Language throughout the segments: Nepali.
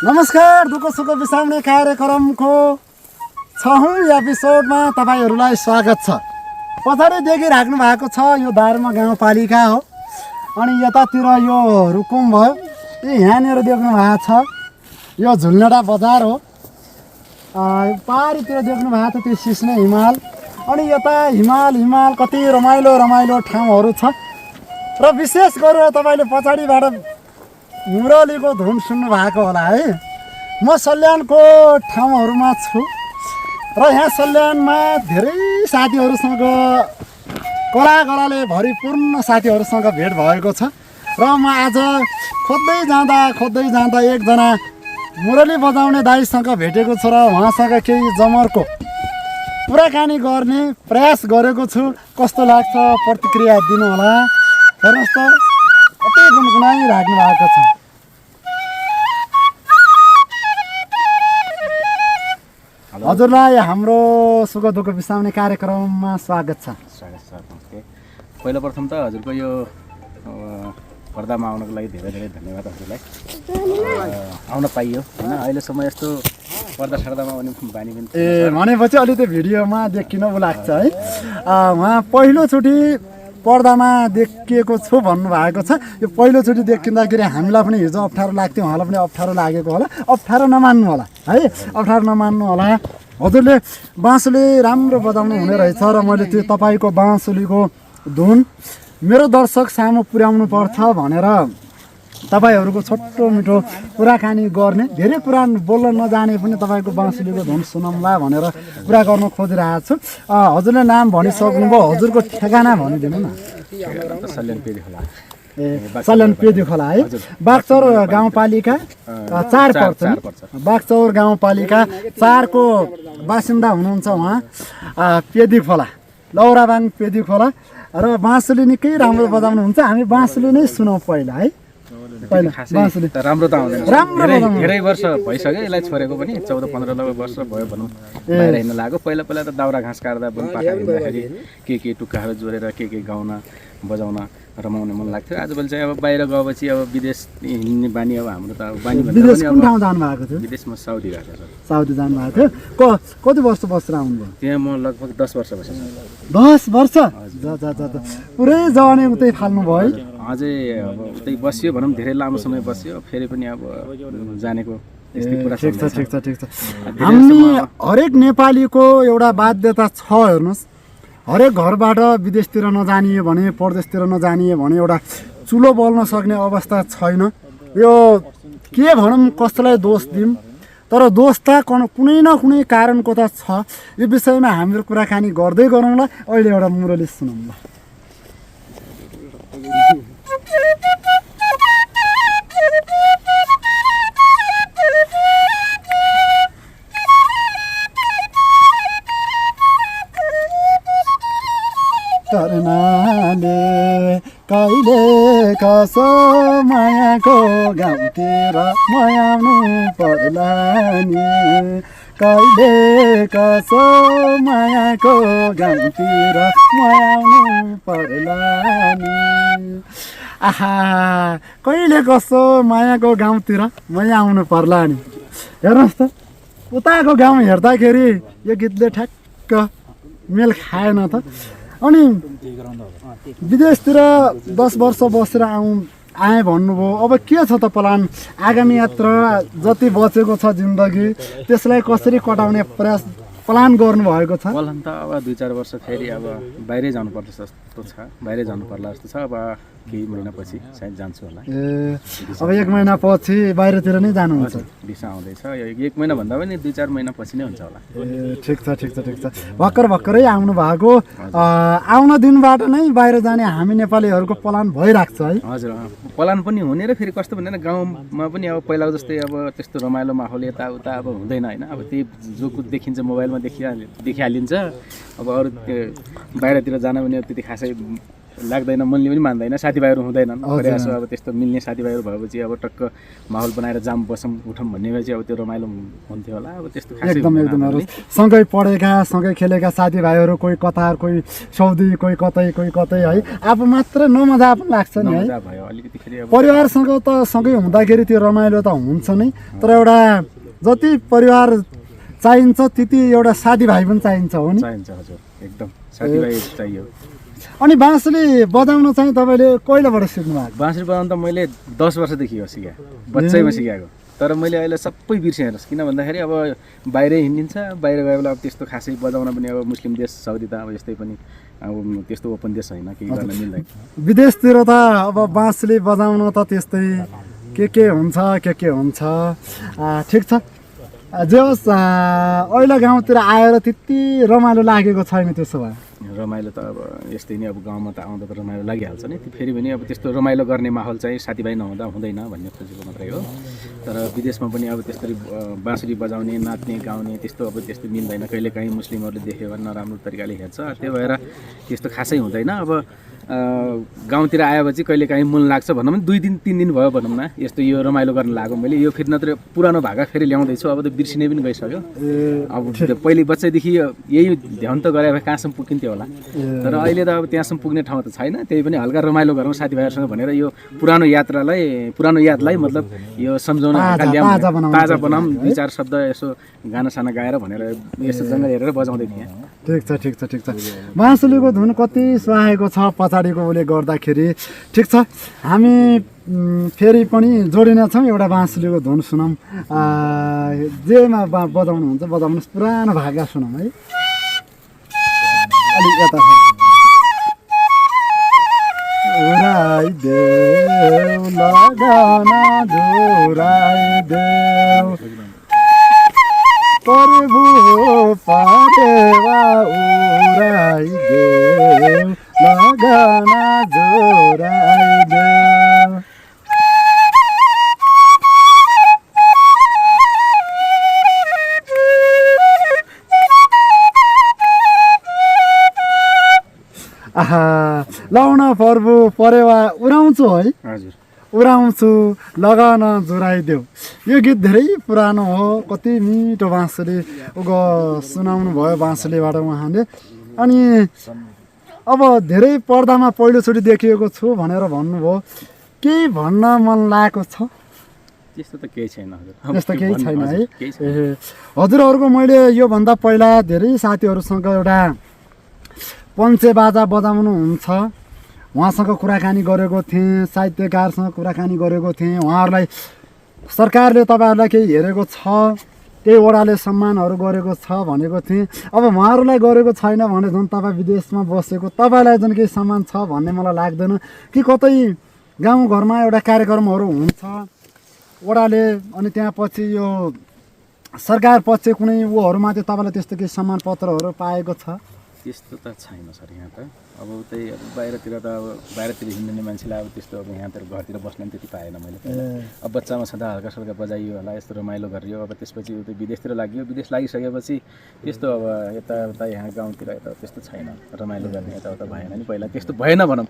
नमस्कार, दुःख सुख बिसाउने कार्यक्रमको 6औं एपिसोडमा तपाईहरुलाई स्वागत छ। पछाडि देखिराख्नु भएको छ यो दार्मा गाउँपालिका हो अनि यतातिर यो रुकुम भयो। यहाँनिर देख्नु भएको छ यो झुलनेडा बजार हो। पारीतिर देख्नु भएको छ त्यो सिस्ने हिमाल अनि यता हिमाल कति रमाइलो ठाउँहरू छ र विशेष गरेर तपाईले पछाडिबाट मुरलीको धुन सुन्नु भएको होला है। म सल्यानको ठाउँहरूमा छु र यहाँ सल्यानमा धेरै साथीहरूसँग कलाले भरिपूर्ण साथीहरूसँग भेट भएको छ र म आज खोज्दै जाँदा एकजना मुरली बजाउने दाइसँग भेटेको छु र उहाँसँग केही जमरको कुराकानी गर्ने प्रयास गरेको छु। कस्तो लाग्छ प्रतिक्रिया दिनु होला। हेर्नुहोस् त कति गुनगुनाइराख्नु भएको छ। हजुरलाई हाम्रो सुख दुःख बिसाउने कार्यक्रममा स्वागत छ। पहिलो प्रथम त हजुरको यो पर्दामा आउनको लागि धेरै धन्यवाद हजुरलाई। आउन पाइयो हैन, अहिलेसम्म यस्तो पर्दा सर्दामा आउने बानी पनि भनेपछि अलि त्यो भिडियोमा देखिन उ लाग्छ है। उहाँ पहिलोचोटि पर्दामा देखिएको छु भन्नुभएको छ। यो पहिलोचोटि देखिँदाखेरि हामीलाई पनि हिजो अप्ठ्यारो लाग्थ्यो, उहाँलाई पनि अप्ठ्यारो लागेको होला। अप्ठ्यारो नमान्नु होला है, अप्ठ्यारो नमान्नु होला। हजुरले बाँसुली राम्रो बजाउनु हुने रहेछ र मैले त्यो तपाईँको बाँसुलीको धुन मेरो दर्शक सामु पुर्याउनु पर्छ भनेर तपाईहरुको छोटो मिठो कुराकानी गर्ने, धेरै कुरा बोल्न नजाने पनि तपाईको बाँसुलीको धुन सुनौँला भनेर कुरा गर्न खोजिरहेको छु। हजुरले नाम भनिसक्नुभयो, हजुरको ठेगाना भनिदिनु न। सल्यान पेदी खोला। सल्यान पेदी खोला है। बागचौर गाउँपालिका 4 पर्छ। बागचौर गाउँपालिका 4 को बासिन्दा हुनुहुन्छ उहाँ। पेदी खोला, लौराबाङ पेदी खोला र बाँसुली निकै राम्रो बजाउनुहुन्छ। हामी बाँसुली नै सुनौँ पहिला है। बाँसुली त राम्रो त आउँदैन, धेरै वर्ष भइसक्यो यसलाई छोडेको पनि 14-15 वर्ष भयो भनौँ। बाहिर हिँड्न लाग्यो। पहिला त दाउरा घाँस काट्दा बुनपाखा हिँड्दाखेरि के टुक्काहरू जोडेर के गाउन बजाउन रमाउने मन लाग्थ्यो। आजभोलि चाहिँ अब बाहिर गएपछि अब विदेश हिँड्ने बानी अब हाम्रो त अब बानी भन्दा विदेश कुन ठाउँ जानु भएको थियो? विदेशमा साउदी गएको छ। साउदी जानु भएको थियो। कति वर्ष बसेर आउनुभयो? त्यहाँ म लगभग 10 वर्ष बसेँ। 10 वर्ष? पुरै जवानी उतै फाल्नु भयो। अझै अब उतै बसियो भनौँ, धेरै लामो समय बस्यो। फेरि पनि अब जानेको यस्तै कुरा छ। ठिक छ। हामी हरेक नेपालीको एउटा बाध्यता छ। हेर्नुहोस्, हरेक घरबाट विदेशतिर नजानिए भने, परदेशतिर नजानिए भने एउटा चुलो बल्न सक्ने अवस्था छैन। यो के भनौँ, कसैलाई दोष दिउँ, तर दोष त कुनै न कुनै कारणको त छ। यो विषयमा हाम्रो कुराकानी गर्दै गरौँला। अहिले एउटा मुरली सुनौँला। करनाले कहिले कसो मायाको गाउँतिर मयाउनु पर्ला नि, कहिले कसो मायाको गाउँतिर मयाउनु पर्ला नि। आहा, कहिले कसो मायाको गाउँतिर मयाउनु पर्ला नि। हेर्नुहोस् त, उताको गाउँ हेर्दाखेरि यो गीतले ठ्याक्क मेल खाएन त। अनि विदेशतिर 10 वर्ष बसेर आएँ भन्नुभयो। अब के छ त प्लान? आगामी यात्रा जति बचेको छ जिन्दगी त्यसलाई कसरी कटाउने प्रयास प्लान गर्नुभएको छ? प्लान त अब 2-4 वर्ष फेरि अब बाहिरै जानुपर्छ जस्तो छ। बाहिरै जानु पर्ला जस्तो छ। अब केही महिनापछि सायद जान्छु होला। अब 1 महिनापछि बाहिरतिर नै जानुहुन्छ? भिसा आउँदैछ। यो 1 महिना भन्दा पनि 2-4 महिनापछि नै हुन्छ होला। ठिक छ। भर्खरै आउनु भएको। आउन दिनबाट नै बाहिर जाने हामी नेपालीहरूको प्लान भइरहेको छ है। हजुर, प्लान पनि हुने र फेरि कस्तो भन्दैन, गाउँमा पनि अब पहिलाको जस्तै अब त्यस्तो रमाइलो माहौल यताउता अब हुँदैन होइन। अब त्यही जो कुछ देखिन्छ मोबाइलमा देखिहालिन्छ। अब अरू त्यो बाहिरतिर जान पनि त्यति खासै लाग्दैन, मनले पनि मान्दैन, साथीभाइहरू हुँदैनन् प्रयास अब त्यस्तो मिल्ने साथीभाइहरू भएपछि अब टक्क माहौल बनाएर जाम बसौँ उठौँ भन्ने भए चाहिँ अब त्यो रमाइलो हुन्थ्यो होला। अब त्यस्तो खासै एकदम सँगै पढेका सँगै खेलेका साथीभाइहरू कोही कतार कोही साउदी कोही कतै है आफू मात्र नमजा पनि लाग्छ नि है। भयो अलिकति फेरि अब परिवारसँग त सँगै हुँदाखेरि त्यो रमाइलो त हुन्छ नै, तर एउटा जति परिवार चाहिन्छ त्यति एउटा साथीभाइ पनि चाहिन्छ हो नि। चाहिन्छ हजुर, एकदम साथीभाइ चाहियो। अनि बाँसुरी बजाउन चाहिँ तपाईँले कहिलेबाट सिक्नु भएको? बाँसुरी बजाउन त मैले 10 वर्षदेखि हो सिकेँ, बच्चैमा सिकाएको। तर मैले अहिले सबै बिर्सेँ, किन भन्दाखेरि अब बाहिरै हिँडिन्छ, बाहिर गए बेला अब त्यस्तो खासै बजाउन पनि अब मुस्लिम देश साउदी त अब यस्तै पनि अब त्यस्तो ओपन देश होइन, केही गर्न मिल्दैन। विदेशतिर त अब बाँसुरी बजाउन त त्यस्तै के हुन्छ ठिक छ। जे होस् अहिले गाउँतिर आएर त्यति रमाइलो लागेको छैन। त्यसो भए रमाइलो त अब यस्तै नै, अब गाउँमा त आउँदा त रमाइलो लागिहाल्छ नि। फेरि पनि अब त्यस्तो रमाइलो गर्ने माहौल चाहिँ साथीभाइ नहुँदा हुँदैन भन्ने खोजेको मात्रै हो। तर विदेशमा पनि अब त्यस्तरी बाँसुरी बजाउने नाच्ने गाउने त्यस्तो अब त्यस्तो मिल्दैन। कहिलेकाहीँ मुस्लिमहरूले देख्यो भने नराम्रो तरिकाले हेर्छ, त्यो भएर त्यस्तो खासै हुँदैन। अब गाउँतिर आएपछि कहिलेकाहीँ मन लाग्छ भनौँ न, 2 दिन 3 दिन भयो भनौँ न, यस्तो यो रमाइलो गर्न लाग्यो मैले। यो फेरि नत्र पुरानो भाका फेरि ल्याउँदैछु, अब त बिर्सिने पनि गइसक्यो। अब पहिले बच्चैदेखि यही ध्यान त गरे भए कहाँसम्म पुगिन्थ्यो होला, तर अहिले त अब त्यहाँसम्म पुग्ने ठाउँ त छैन। त्यही पनि हल्का रमाइलो गरौँ साथीभाइहरूसँग भनेर यो पुरानो यादलाई मतलब यो सम्झाउन ताजा बनाऊँ, 2-4 शब्द यसो गाना साना गाएर भनेर यसो जङ्गल हेरेर बजाउँदै थिएँ। ठिक छ। बाँसुरीको धुन कति सुहाएको छ पछाडिको उसले गर्दाखेरि। ठिक छ, हामी फेरि पनि जोडिने छौँ, एउटा बाँसुरीको धुन सुनौँ। जेमा बजाउनुहुन्छ बजाउनुहोस्, पुरानो भाका सुनौँ है। अलिक यता उराइदेऊ लगाना झुराइदेऊ प्रभु पारेवा उराइदेऊ लगाना झुराइदेऊ। लाउन प्रभु परेवा उराउँछु है, हजुर उराउँछु लगान जुराइदेऊ। यो गीत धेरै पुरानो हो, कति मिठो बाँसुरी सुनाउनु भयो बाँसुरीबाट उहाँले। अनि अब धेरै पर्दामा पहिलोचोटि देखिएको छु भनेर भन्नुभयो, केही भन्न मन लागेको छ? त्यस्तो त केही छैन हजुर, त्यस्तो केही छैन है। हजुरहरूको मैले योभन्दा पहिला धेरै साथीहरूसँग एउटा पञ्चे बाजा बजाउनु हुन्छ, उहाँसँग कुराकानी गरेको थिएँ, साहित्यकारसँग कुराकानी गरेको थिएँ। उहाँहरूलाई सरकारले तपाईँहरूलाई केही हेरेको छ, केही वडाले सम्मानहरू गरेको छ भनेको थिएँ। अब उहाँहरूलाई गरेको छैन भने झन् तपाईँ विदेशमा बसेको तपाईँलाई झन् केही सम्मान छ भन्ने मलाई लाग्दैन। कि कतै गाउँघरमा एउटा कार्यक्रमहरू हुन्छ वडाले, अनि त्यहाँ पछि यो सरकार पक्ष कुनै ऊहरूमा चाहिँ तपाईँलाई त्यस्तो केही सम्मान पत्रहरू पाएको छ? त्यस्तो त छैन सर यहाँ त। अब त्यही अब बाहिरतिर त अब बाहिरतिर हिँड्ने मान्छेलाई अब त्यस्तो अब यहाँतिर घरतिर बस्ने पनि त्यति पाएन मैले। अब बच्चामा छँदा हल्का सल्का बजाइयो होला, यस्तो रमाइलो गरियो। अब त्यसपछि उता विदेशतिर लाग्यो, विदेश लागिसकेपछि त्यस्तो अब यताउता यहाँ गाउँतिर यता त्यस्तो छैन, रमाइलो गर्ने यताउता भएन नि पहिला, त्यस्तो भएन भनौँ।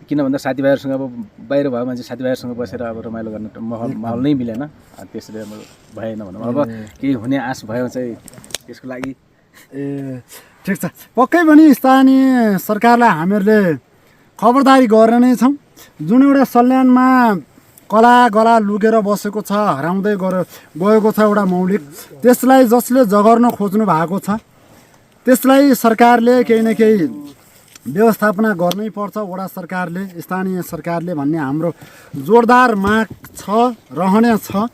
किन भन्दा साथीभाइहरूसँग अब बाहिर भयो मान्छे साथीभाइहरूसँग बसेर अब रमाइलो गर्ने माहौल नै मिलेन, त्यसले अब भएन भनौँ। अब केही हुने आश भयो चाहिँ त्यसको लागि ठिक छ। पक्कै पनि स्थानीय सरकारलाई हामीहरूले खबरदारी गर्ने नै छौँ। जुन एउटा सल्यानमा कला गला लुकेर बसेको छ, हराउँदै गएको छ एउटा मौलिक, त्यसलाई जसले जगर्न खोज्नु भएको छ त्यसलाई सरकारले केही न केही व्यवस्थापना गर्नै पर्छ। वडा सरकारले, स्थानीय सरकारले भन्ने हाम्रो जोरदार माग छ, रहने छ।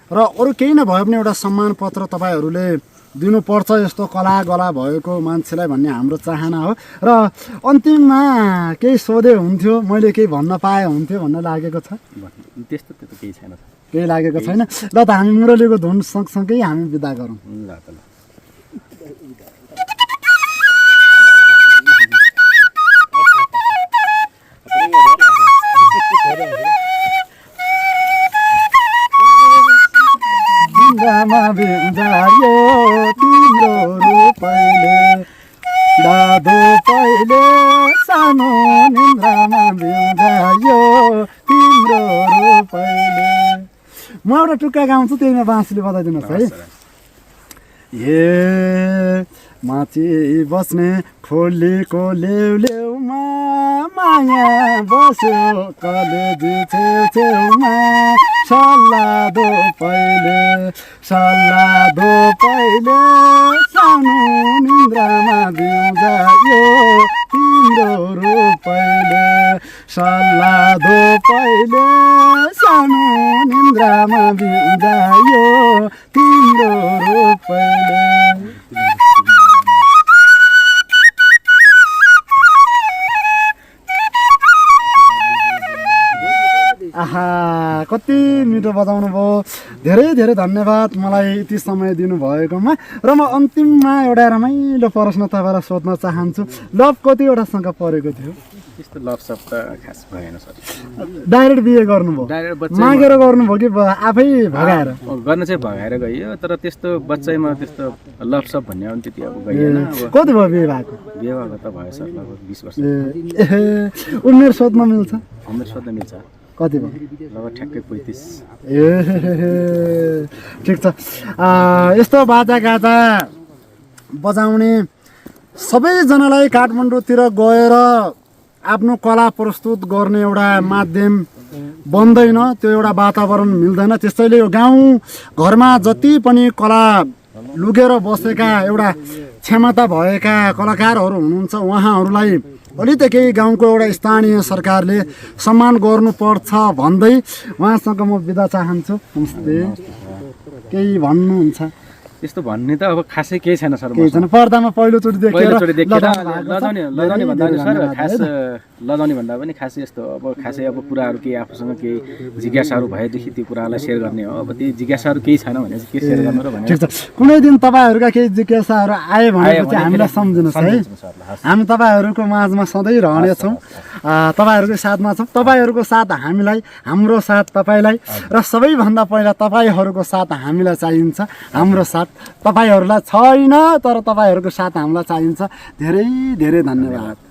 र अरू केही नभए पनि एउटा सम्मान पत्र तपाईँहरूले दिनुपर्छ यस्तो कला गला भएको मान्छेलाई भन्ने हाम्रो चाहना हो। र अन्तिममा केही सोधे हुन्थ्यो, मैले केही भन्न पाए हुन्थ्यो भन्न लागेको छ? त्यस्तो केही छैन, केही लागेको छैन। ल त हामी मुरलीको धुन सँगसँगै हामी बिदा गरौँ। ल त ल। बिन्दामा बिन्दायो तिम्रो रूपैले दादु पहिले सानो निन्द्रामा बिउजायो तिम्रो रूपैले। म एउटा टुक्का गाउँछु, त्यहीमा बाँसुली बजाइदिनुहोस् है। ए माथि बस्ने खोलीको लेउलेउमा माया बस्यो कलेजी छेउछेउमा सल्लादो पहिले सानो निन्द्रामा बिउजायो तिम्रो रूपैले। सल्लादो पहिले सानो निन्द्रामा बिउजायो तिम्रो रूपैले। आहा कति मिठो बजाउनु भयो, धेरै धेरै धन्यवाद मलाई यति समय दिनुभएकोमा। र म अन्तिममा एउटा रमाइलो प्रश्न तपाईँलाई सोध्न चाहन्छु, लभ कतिवटासँग परेको थियो? त्यस्तो लभ सब त खास भएन सर। डाइरेक्ट बिहे गर्नुभयो? मागेर गर्नुभयो कि आफै भगाएर? गर्न चाहिँ भगाएर गइयो, तर त्यस्तो बच्चैमा त्यस्तो लभ सब भन्ने पनि त्यति अब गइएन। कति भयो बिहे भएको? बिहे भएको त भयो सर लगभग 20 वर्ष। उमेर सोध्न मिल्छ? उमेर सोध्न मिल्छ। कति भयो? लगभग ठ्याक्कै 35। ठिक छ। यस्तो बाजागाजा बजाउने सबैजनालाई काठमाडौँतिर गएर आफ्नो कला प्रस्तुत गर्ने एउटा माध्यम बन्दैन, त्यो एउटा वातावरण मिल्दैन। त्यसैले यो गाउँ घरमा जति पनि कला लुकेर बसेका एउटा क्षमता भएका कलाकारहरू हुनुहुन्छ उहाँहरूलाई अलिकति केही गाउँको एउटा स्थानीय सरकारले सम्मान गर्नुपर्छ भन्दै उहाँसँग म बिदा चाहन्छु। नमस्ते। केही भन्नुहुन्छ? त्यस्तो भन्ने त अब खासै केही छैन सर। केही छैन, पर्दामा पहिलोचोटि देखेर लजाउने भन्दा पनि सर खास लजाउने भन्दा पनि खासै यस्तो अब खासै अब कुराहरू केही आफूसँग केही जिज्ञासाहरू भएदेखि त्यो कुरालाई सेयर गर्ने हो। अब त्यो जिज्ञासाहरू केही छैन भने चाहिँ के सेयर गर्नु र भने। ठिक छ, कुनै दिन तपाईँहरूका केही जिज्ञासाहरू आए भनेपछि हामीलाई सम्झिनुहोस् है। हामी तपाईँहरूको माझमा सधैँ रहनेछौँ, तपाईँहरूको साथमा छौँ। तपाईँहरूको साथ हामीलाई, हाम्रो साथ तपाईँलाई, र सबैभन्दा पहिला तपाईँहरूको साथ हामीलाई चाहिन्छ। हाम्रो साथ तपाईँहरूलाई छैन, तर तपाईँहरूको साथ हामीलाई चाहिन्छ। धेरै धेरै धन्यवाद।